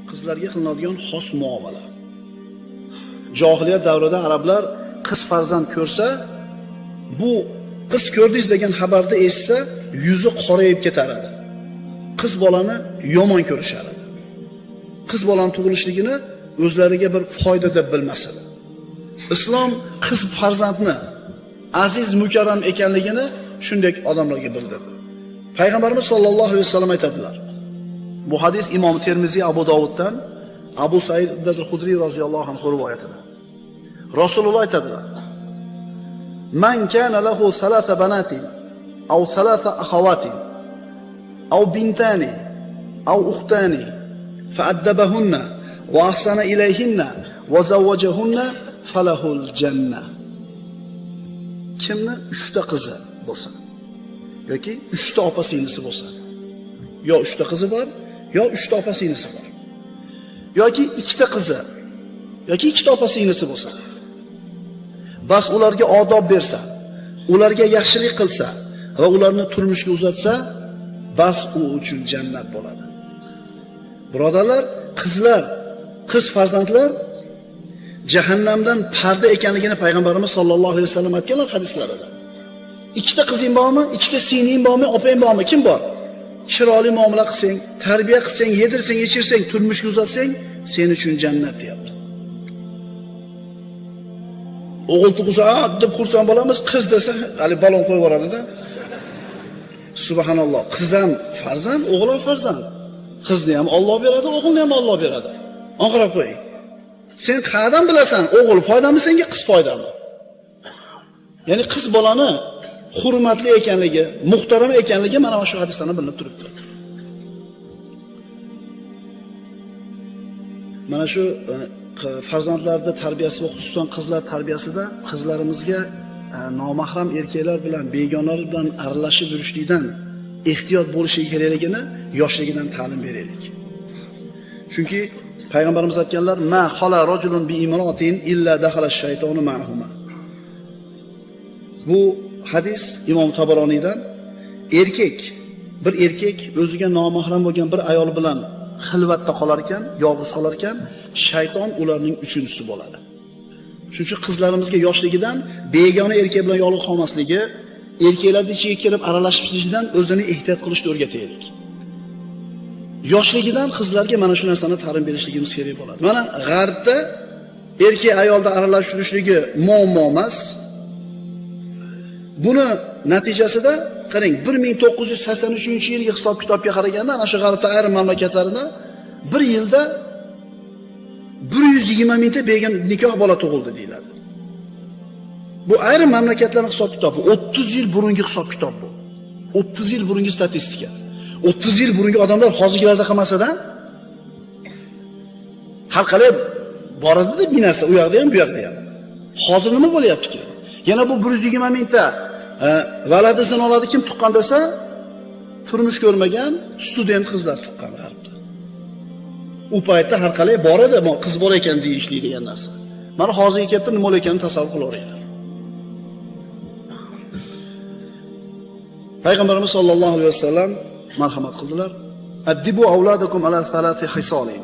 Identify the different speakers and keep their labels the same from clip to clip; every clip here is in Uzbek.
Speaker 1: Qizlarga qilinadigan xos muomala. Johiliyat davrida arablar qiz farzand ko'rsa, bu qiz ko'rdingiz degan xabarni eshitsa, yuzi qorayib ketar edi. Qiz bolani yomon ko'rishar edi. Qiz bolani tug'ilishligini o'zlariga bir foyda deb bilmas edi. Islom qiz farzandni aziz mukarram ekanligini shunday odamlarga bildirdi. Payg'ambarimiz sollallohu alayhi vasallam aytadilar. Bu hadis Imom Termiziy, Abu Dovuddan, Abu Said al-Hudriy roziyallohu anhu rivoyatida. Rasululloh aytadilar: Man kana lahu thalatha banatin aw thalatha akhawatin aw bintani aw ukhtani fa'addabahunna wa ahsana ilayhinna wa zawwajahunna falahul janna. Kimni 3 ta qizi bo'lsa yoki 3 ta opa singlisi bo'lsa, yo 3 ta qizi bor, yo 3 ta opa singlisi bor, yoki 2 ta qizi yoki 2 ta opa singlisi bo'lsa, bas ularga odob bersa, ularga yaxshilik qilsa va ularni turmushga uzatsa, bas u uchun jannat bo'ladi. Birodarlar, qizlar, qiz farzandlar jahannamdan parda ekanligini payg'ambarimiz sollallohu alayhi vasallam aytganlar hadislarida. 2 ta qizing bormi, 2 ta singling bormi, opang bormi, kim bor? Chiroyli muomala qilsang, tarbiya qilsang, yedirsang, ichirsang, turmushga uzatsang, sen uchun jannat deyapti. O'g'il tug'sa deb xursand bo'lamiz, qiz desa hali balon qo'yib yuboradi-da. Subhanalloh, qiz ham farzand, o'g'il ham farzand. Qizni ham Alloh beradi, o'g'ilni ham Alloh beradi. Anqirab qo'ying. Sen qayerdan bilasan, o'g'il foydami senga, qiz foydami? Ya'ni qiz bolani hurmatli ekanligi, muhtaram ekanligi mana shu hadisdan bilinib turibdi. Mana shu farzandlarda tarbiyasi va xususan qizlar tarbiyasida qizlarimizga nomahram erkaklar bilan, begonalar bilan aralashib yurishlikdan ehtiyot bo'lishi kerakligini yoshligidan ta'lim beraylik. Chunki payg'ambarimiz aytganlar: "Ma xala rajulun bi imratin illa dakhala ash-shaytonu ma'huma." Bu hadis Imom Tabaroniydan. Erkek, bir erkak o'ziga nomahram bo'lgan bir ayol bilan xilvatda qolar ekan, yolg'iz qolar ekan, shayton ularning uchinchisi bo'ladi. Shuning uchun qizlarimizga yoshligidan begona erkak bilan yolg'iz qolmasligi, erkaklarning ichiga kirib aralashishdan o'zini ehtiyot qilishni o'rgataylik. Yoshligidan qizlarga mana shu narsani ta'lim berishligimiz kerak bo'ladi. Mana g'arbda erkak ayolda aralashib yurishligi muammo emas. Buni natijasida qarang, 1983-yilgi hisob-kitobga qaraganda ana shu g'arbda ayrim mamlakatlarida bir yilda 120 mingta begona nikoh bola tug'ildi deyiladi. Bu ayrim mamlakatlarning hisob-kitobi, 30 yil burungi hisob-kitob bu. 30 yil burungi statistika. 30 yil burungi odamlar hozirgilarda qilmasa-da, har qalay bor edi bir narsa, u yoqda ham, bu yoqda ham. Hozir nima bo'lyapti-ki? Yana bu 120 mingta valadi zinolarni kim tuqqan desa, turmush ko'rmagan student qizlar tuqqan g'arbda. U paytda har qalay bor edi, qiz bor ekan deyishlik degan narsa. Mana hozirgi kelib nima bo'layotganini tasavvur qilaveringlar. Payg'ambarimiz sollallohu alayhi vasallam marhamat qildilar. Addibu avladakum ala thalathi hisolin.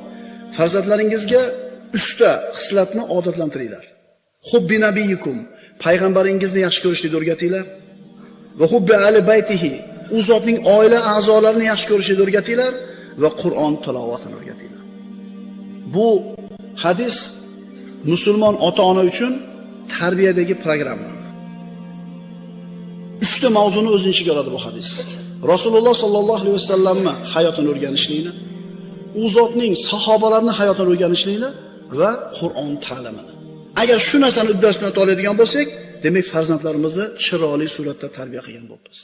Speaker 1: Farzandlaringizga 3 ta xislatni odatlantiringlar. Hubbi nabiyikum, payg'ambaringizni yaxshi ko'rishni o'rgatinglar. Va hubbi ahli baytihi, u zotning oila a'zolarini yaxshi ko'rishni o'rgatinglar va Qur'on tilovatini o'rgatinglar. Bu hadis musulmon ota-ona uchun tarbiyadagi programma. 3 ta mavzuni o'z ichiga oladi bu hadis. Rasululloh sollallohu alayhi vasallamning hayotini o'rganishlikni, u zotning sahobalarining hayotini o'rganishlikni va Qur'on ta'limini. Agar shu narsani uddasidan oladigan bo'lsak, demak farzandlarimizni chiroyli suratda tarbiya qilgan bo'lamiz.